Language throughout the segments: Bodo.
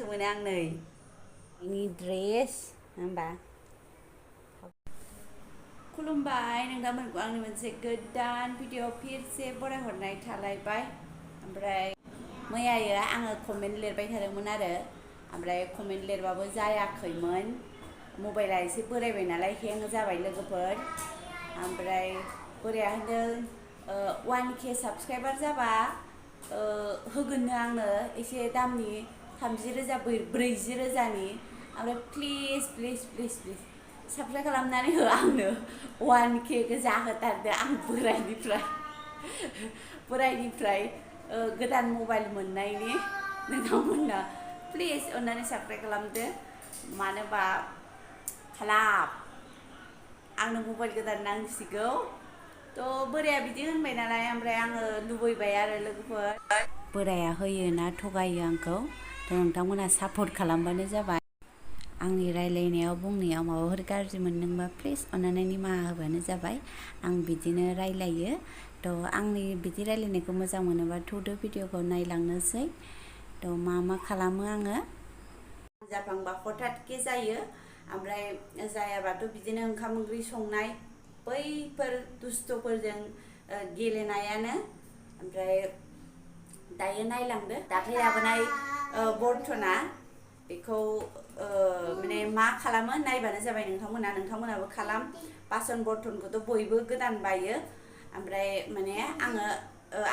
मोजांसो मोनो आं नै नि ड्रेस होनबा खुलुमबाय नोंथांमोनखौ आंनि मोनसे गोदान भिडिअ फिरसे बरायहरनाय थालायबाय ओमफ्राय मैयायो आङो कमेन्ट लिरबाय थादोंमोन आरो ओमफ्राय कमेन्ट लिरबाबो जायाखैमोन मबाइला एसे बोरायबाय नालाय हेंग जाबाय लोगोफोर ओमफ्राय बोराया होनदों 1K साबस्क्राइबार जाबा होगोननो आंनो एसे दामनि 30,000 40,000नि ओमफ्राय प्लिज साबस्क्राइब खालामनानै हो आंनो 1K जाहोथारदो आं बोरायनिफ्राय गोदान मबाइल मोननायनि नोंथांमोना प्लिज अननानै साबस्क्राइब खालामदो मानोबा खालाम आंनो मबाइल गोदान नांसिगौ थ' बोराया बिदि होनबाय नालाय ओमफ्राय आङो लुबैबाय आरो लोगोफोर बोराया होयोना थगायो आंखौ थ' नोंथांमोना सापर्ट खालामबानो जाबाय आंनि रायलायनायाव बुंनायाव माबाफोर गाज्रि मोनदोंबा प्लिज अननानै निमाहा होबानो जाबाय आं बिदिनो रायलायो थ' आंनि बिदि रायलायनायखौ मोजां मोनोबा थ'दो भिडिअखौ नायलांनोसै थ' मा खालामो आङो जाफ्लांबा हठातके जायो ओमफ्राय जायाबाथ' बिदिनो ओंखाम ओंख्रि संनाय बैफोर दुस्थ'फोरजों गेलेनायानो ओमफ्राय दायो नायलांदो दाख्लै लाबोनाय बर्थना बेखौ माने मा खालामो नायबानो जाबाय नोंथांमोनाबो खालाम बासन बर्थनखौथ' बयबो गोदान बायो ओमफ्राय माने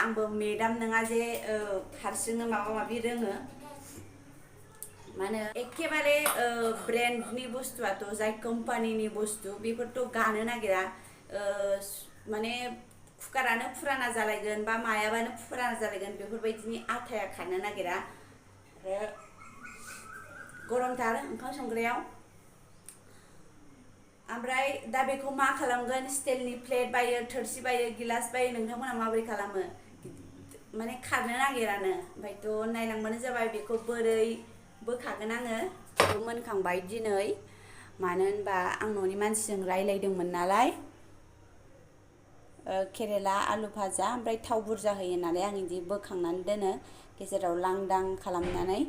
आंबो मेदाम नङा जे हारसिंनो माबा माबि रोङो माने एखेबारे ब्रेन्डनि बुस्थुआथ' जाय कम्पानिनि बुस्थु बेफोरथ' गानो नागिरा माने कुकारानो फुराना जालायगोन बा मायाबानो फुराना जालायगोन बेफोरबायदिनि आथाया खारनो नागिरा आरो गरमथार ओंखाम संग्रायाव ओमफ्राय दा बेखौ मा खालामगोन स्टिलनि प्लेट बायो थोरसि बायो गिलास बायो नोंथांमोना माबोरै खालामो माने खारनो नागिरानो ओमफ्रायथ' नायलांबानो जाबाय बेखौ बोरै बोखागोन आङो मोनखांबाय दिनै मानो होनबा आं न'नि मानसिजों रायलायदोंमोन नालाय केरेला आलु भाजा ओमफ्राय थाव बुरजा होयो नालाय आं बिदि बोखांनानै दोनो गेजेराव लांदां खालामनानै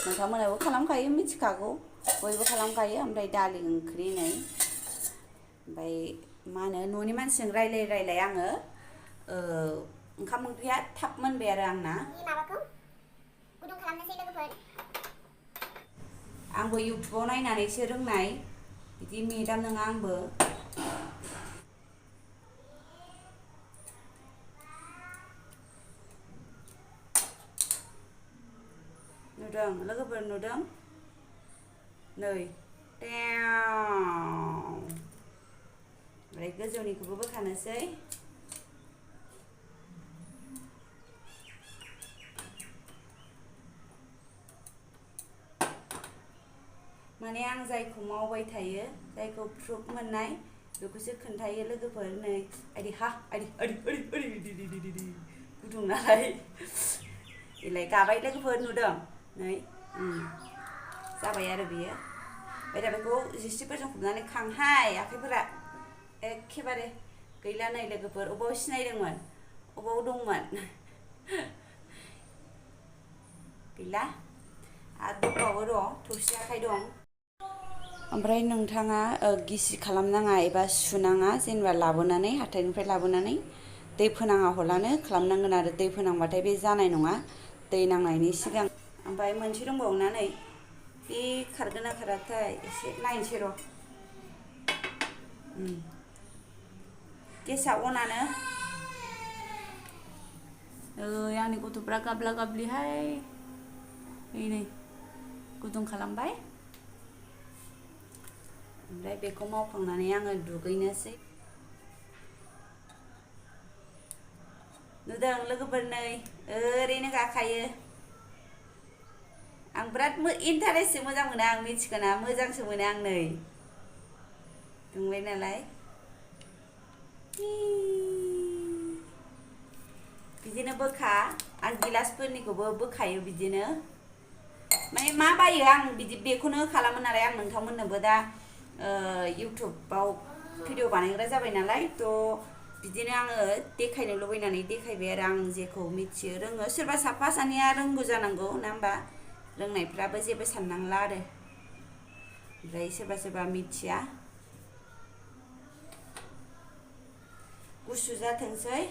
नोंथांमोनाबो खालामखायो मिथिखागौ बयबो खालामखायो ओमफ्राय दालि ओंख्रि नै ओमफ्राय मा होनो न'नि मानसिजों रायलाय आङो ओंखाम ओंख्रिया थाब मोनबाय आरो आंना माबाखौ गुदुं खालामनोसै लोगोफोर आंबो इउटुबाव नायनानैसो रोंनाय बिदि मेदाम नङा आंबो नुदों लोगोफोर नुदों नै ओमफ्राय गोजौनिखौबो बोखानोसै माने आं जायखौ मावबाय थायो जायखौ प्रुफ मोननाय बेखौसो खोन्थायो लोगोफोर नै आइदि गुदुं नालाय इलाय गाबाय लोगोफोर नुदों नै जाबाय आरो बियो ओमफ्राय दा बेखौ जिस्रिफोरजों हमनानै खांहाय आखाइफोरा एखेबारे गैला नै लोगोफोर अबाव सिनायदोंमोन अबाव दंमोन गैला आरो दंबावो र' थोरसि आखाइ दं ओमफ्राय नोंथाङा गिसि खालामनाङा एबा सुनाङा जेनेबा लाबोनानै हाथाइनिफ्राय लाबोनानै दै फोनाङा हलानो खालामनांगोन आरो दै फोनांबाथाय बे जानाय नङा दै नांनायनि सिगां ओमफ्राय मोनसे दंबावोना नै बे खारगोन ना खाराथाय एसे नायनोसै र' गेसआ अनानो आंनि गथ'फ्रा गाबला गाबलिहाय नै गुदुं खालामबाय ओमफ्राय बेखौ मावखांनानै आङो दुगैनोसै नुदों लोगोफोर नै ओरैनो गाखायो आं बिराद इन्टारेस्टसो मोजां मोनो आं मिथिगोना मोजांसो मोनो आं नै दुंबाय नालाय बिदिनो बोखा आं गिलासफोरनिखौबो बोखायो बिदिनो माने मा बायो आं बिदि बेखौनो खालामो नालाय आं नोंथांमोननोबो दा इउटुबाव भिडिअ बानायग्रा जाबाय नालाय थ' बिदिनो आङो देखायनो लुबैनानै देखायबाय आरो आं जेखौ मिथियो रोङो सोरबा साफा सानैया रोंगौ जानांगौ ना होमबा रोंनायफ्राबो जेबो साननांला आरो ओमफ्राय सोरबा सोरबा मिथिया गुसु जाथोंसै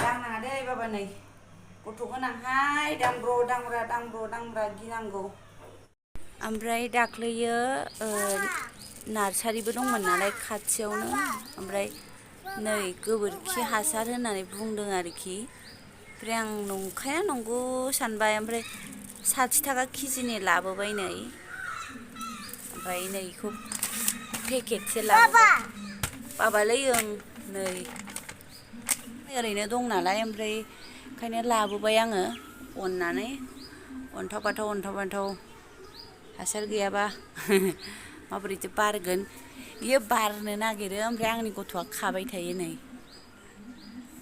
दांनाङा दै बाबा नै गथ' गोनांहाय दांब्र' गिनांगौ ओमफ्राय दाख्लैयो नार्सारिबो दंमोन नालाय खाथियावनो ओमफ्राय नै गोबोरखि हासार होननानै बुंदों आरोखि ओमफ्राय आं नंखाया नंगौ सानबाय ओमफ्राय 60 थाखा केजिनि लाबोबाय नै ओमफ्राय नै बेखौ पेकेटसे लाबोबाय बाबालै नै ओरैनो दं नालाय ओमफ्राय ओंखायनो लाबोबाय आङो अननानै अन्थाव बाथाव हासार गैयाबा माबोरैथो बारगोन बियो बारनो नागिरो ओमफ्राय आंनि गथ'आ खाबाय थायो नै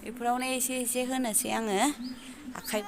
बेफोरावनो एसे होनोसै आङो आखाइ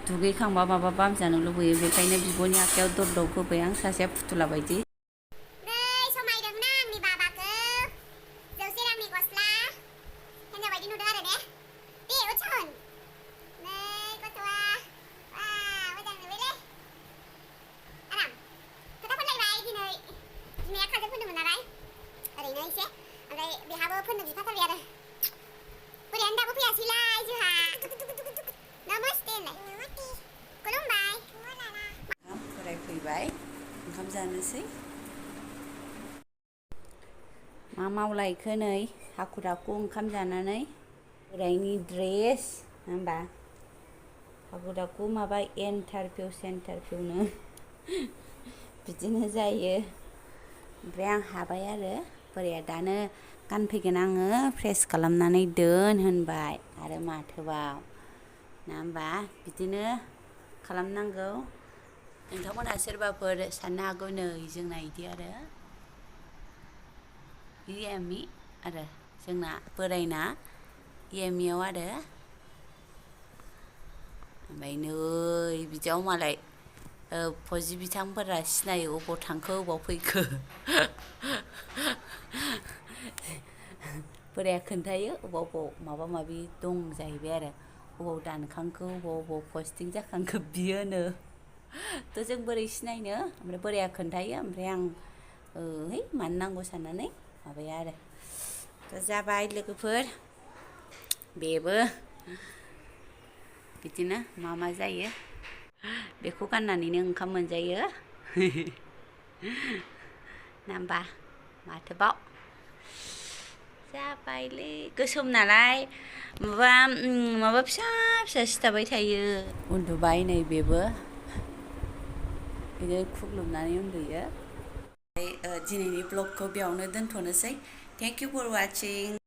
दुगैखांबा माबा बामजानो लुबैयो बेखायनो बिब'नि आखायाव दरदब होबाय आं सासेया फुथुला बायदि समायदोंना आंनि बाबाखौ 100 रांनि गस्ला हिन्जाव बायदि नुदों आरो ने दे उथुन नै गथ'आ मोजां नुबायलै आराम खोथा फोरलायबाय दिनै बिमाया खाजोब होनदोंमोन नालाय ओरैनो एसे ओमफ्राय बेहाबो फोननो बिफाथारबाय आरो बोरायानो दाबो फैयासैलाय जोंहा नमस्ते होनलाय खुलुमबाय फरायफैबाय ओंखाम जानोसै मा मावलायखो नै हाखु दाखु ओंखाम जानानै बोरायनि ड्रेस होनबा हाखु दाखु माबा इन्टारभिउनो बिदिनो जायो ओमफ्राय आं हाबाय आरो बोराया दानो गानफैगोन आङो फ्रेस खालामनानै दोन होनबाय आरो माथोबाव ना होमबा बिदिनो खालामनांगौ नोंथांमोनहा सोरबाफोर साननो हागौ नै जोंना इदि आरो इएमइ आरो जोंना बोरायना इएमइआव आरो ओमफ्राय नै बिदियाव मालाय फौजि बिथांफोरा सिनायो अबाव थांखो अबाव फैखो बोराया खोन्थायो अबाव माबा माबि दं जाहैबाय आरो अबाव दानखांखो अबाव पस्टिं जाखांखो बियोनो थ' जों बोरै सिनायनो ओमफ्राय बोराया खोन्थायो ओमफ्राय आं है मानो नांगौ साननानै माबाया आरो थ' जाबाय लोगोफोर बेबो बिदिनो मा जायो बेखौ गाननानैनो ओंखाम मोनजायो ना होमबा माथोबाव जाबायलै गोसोम नालाय माबा फिसा सिथाबाय थायो उन्दुबाय नै बेबो बिदिनो खुग्लुबनानै उन्दुयो दिनैनि ब्लगखौ बेयावनो दोनथ'नोसै थेंक इउ फर वाचिं